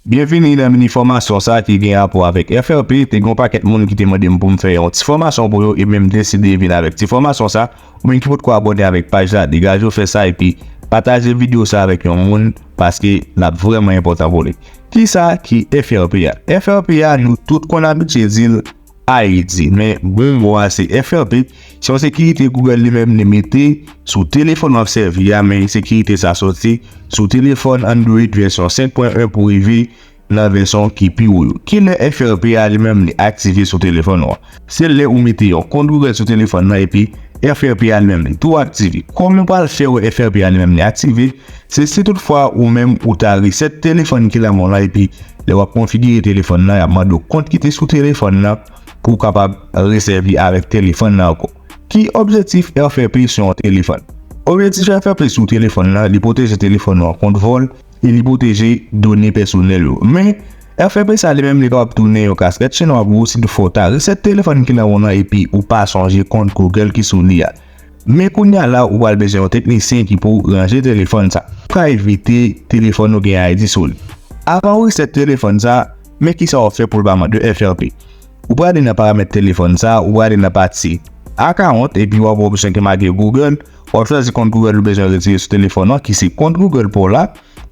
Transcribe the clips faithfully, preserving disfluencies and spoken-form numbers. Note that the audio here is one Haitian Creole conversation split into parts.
Byenvini nan mini fòmasyon sa ki gen rapò avèk F R P. Te gen yon pakèt moun ki te mande m pou m fè yon ti fòmasyon pou yo, e menm deside vin avèk ti fòmasyon sa. Ou menm ki potko abòne avèk paj la, degaje w fè sa epi pataje videyo sa avèk yon moun, paske l ap vrèman enpòtan pou li. Kisa ki F R P a? F R P a, nou tout konn abitye di l I D, men bon mo a se F R P, se yon sekirite Google li menm li mete sou telefòn w ap sèvi a, men sekirite sa soti sou telefòn Android vèsyon senk pwen en pou rive nan vèsyon ki pi wo yo. Kilè F R P a li menm li aktive sou telefòn ou an? Se lè ou mete yon kont Google sou telefòn nan epi F R P a li menm li tou aktive. Kòman w pral fè wè F R P a li menm li aktive? Se si toutfwa ou menm ou ta reset telefòn ki nan men w lan epi lè w ap konfigire telefòn nan, y ap mande w kont ki te sou telefòn nan pou w kapab resèvi avèk telefòn nan ankò. Ki objektif F R P sou yon telefòn? Objektif F R P sou telefòn nan, li pwoteje telefòn ou an kont vòl e li pwoteje done pèsonèl ou. Men, F R P sa li menm li kapab tounen yon kaskèt chinwa pou ou si toutfwa w ta reset telefòn ki nan men w lan epi ou pa sonje kont Google ki sou li a. Men kounye a la, ou pral bezwen yon teknisyen ki pou ranje telefòn sa. Pou ka evite telefòn ou gen I D sou li. Avan ou reset telefòn sa, men kisa w ap fè pou l pa mande F R P. Ou prale nan paramèt telefòn sa, ou prale nan pati account, epi w ap wè opsyon ki make Google. W ap chwazi kont Google ou bezwen retire sou telefòn nan, ki se kont Google pa w la.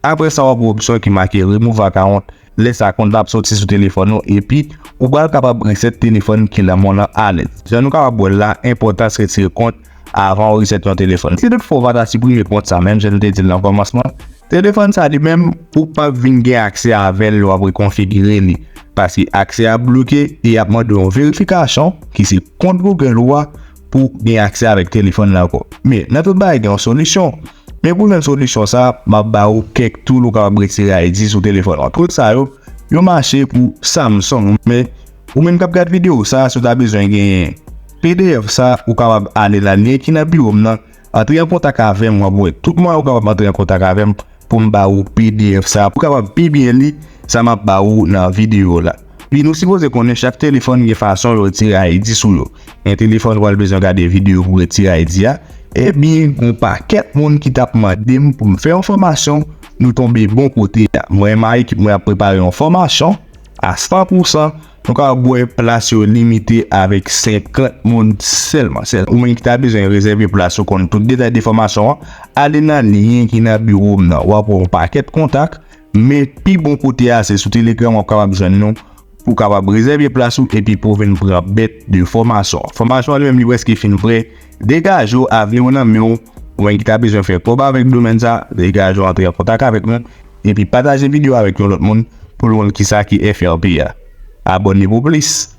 Apre sa, w ap wè opsyon ki make remove account. Lè sa, kont la ap soti sou telefòn ou, epi ou pral kapab reset telefòn ki nan men w lan alèz. Jan nou kapab wè l la, enpòtans retire kont avan w reset yon telefòn. Si toutfwa w pa ta siprime kont sa, menm jan nou te di l nan kòmansman, telefòn sa li menm, ou p ap vin gen aksè avè l lè w ap rekonfigire li. Paske aksè a bloke e y ap mande yon verifikasyon, ki se kont Google ou a, pou gen aksè avèk telefòn la ankò. Men, nan tout bagay, gen yon solisyon. Men pou jwenn solisyon sa, m ap ba ou kèk tool ou kapab retire I D sou telefòn ou an. Tool sa yo, yo mache pou Samsung. Men, ou menm k ap gad videyo sa, si w ta bezwen genyen P D F sa, ou kapab ale nan lyen ki nan biwo m nan, antre an kontak avè m, w ap wè tout mwayen ou kapab antre an kontak avè m pou m ba ou P D F sa, pou w kapab pi byen li sa m ap ba ou nan videyo la. Epi nou sipoze konnen chak telefòn gen fason yo retire I D sou yo. Gen telefòn ou pral bezwen gade videyo pou retire I D a. Ebyen, gen yon pakèt moun ki t ap mande m pou m fè yon fòmasyon, nou tonbe bon kote a. Mwen menm ak ekip mwen ap prepare yon fòmasyon a san pou san, nou kapab wè plas yo limite avèk senkant moun sèlman. Sèl ou menm ki ta bezwen rezève plas ou, konn tout detay de fòmasyon an, ale nan lyen ki nan biwo m nan. W ap wè yon pakèt kontak, men pi bon kote a, se sou Telegram w ap kapab jwenn nou pou w kapab rezève plas ou epi pou w vin pran bèt de fòmasyon. Fòmasyon an li menm li prèske fin prè. Degaje w, avni w nan men w. Ou menm ki ta bezwen fè kòb avèk domèn sa, degaje w antre an kontak avèk nou epi pataje videyo avèk yon lòt moun pou l konn kisa ki F R P a. Abòne pou plis.